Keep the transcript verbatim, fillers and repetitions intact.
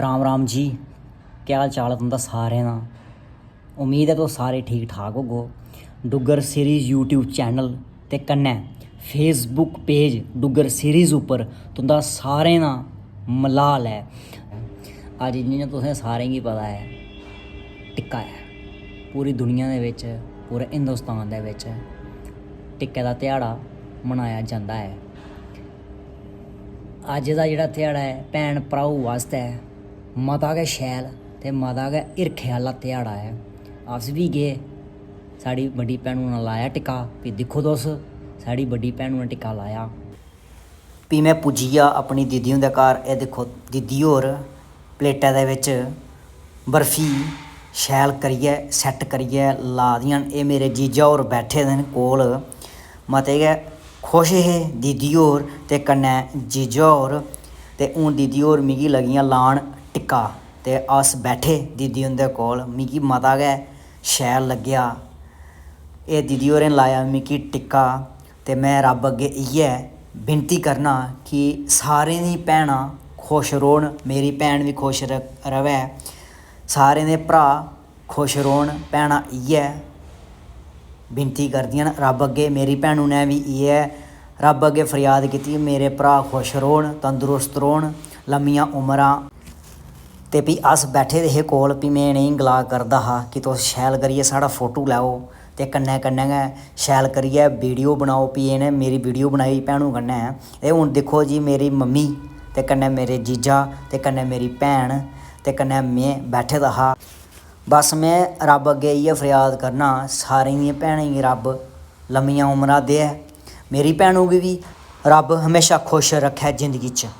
राम राम जी, केह् हाल चाल ऐ तुं'दा सारें दा? उम्मीद ऐ तुस सारे ठीक ठाक होगो। डुग्गर सीरीज YouTube चैनल ते कन्नै Facebook पेज डुग्गर सीरीज उप्पर तुं'दा सारें दा मलाल ऐ। अज्ज जि'यां तुसें सारें गी पता ऐ, टिक्का ऐ। पूरी दुनिया दे बिच, पूरे हिंदुस्तान दे बिच टिक्के दा ध्याड़ा मनाया जंदा ऐ। अज्ज दा जेह्ड़ा ध्याड़ा ऐ, भैन भ्राऊ आस्तै मता गै शैल ते मता गै हिरखै आह्ला ध्याड़ा ऐ। अस बी गे, साढ़ी बड्डी भैनू ने लाया टिक्का। फ्ही दिक्खो तुस, साढ़ी बड्डी भैनू ने टिक्का लाया। फ्ही में पुज्जी गेआ अपनी दीदी हुंदे घर। एह् दिक्खो, दीदी होर प्लेटा दे बिच बर्फी शैल करियै, सैट्ट करियै ला दियां न। एह् मेरे जीजा होर बैठे दे न कोल, मते गै खुश हे दीदी होर ते कन्नै जीजा होर। ते हून दीदी होर मिगी लगियां लान टिक्का, ते अस बैठे दीदी हुंदे कोल। मिगी मता गै शैल लग्गेआ। एह् दीदी होरें लाया मिगी टिक्का, ते में रब्ब अग्गें इ'यै विनती करना कि सारें दी भैनां खुश रौह्न, मेरी भैन बी खुश र-, र'वै, सारें दे भ्राऽ खुश रौह्न। भैनां इ'यै विनती करदियां न रब्ब अग्गें। मेरी भैनू ने बी इ'यै रब्ब अग्गें फरियाद कीती, मेरे भ्राऽ खुश रौह्न, तंदरुस्त रौह्न, लम्मियां उमरां। ते फ्ही अस बैठे दे हे कोल, फ्ही में इ'नेंगी गला करदा हा कि तुस शैल करियै साढ़ा फोटो लैओ ते कन्नै कन्नै गै शैल करियै वीडियो बनाओ। फ्ही इ'नें मेरी वीडियो बनाई भैनू कन्नै। ते हून दिक्खो जी, मेरी मम्मी ते कन्नै मेरे जीजा ते कन्नै मेरी भैन ते कन्नै में बैठे दा हा। बस में रब्ब अग्गें इ'यै फरियाद करना, सारें दियें भैनें गी रब्ब लम्मियां उमरां देऐ, मेरी भैनू गी बी रब्ब म्हेशा खुश रक्खै जिंदगी च।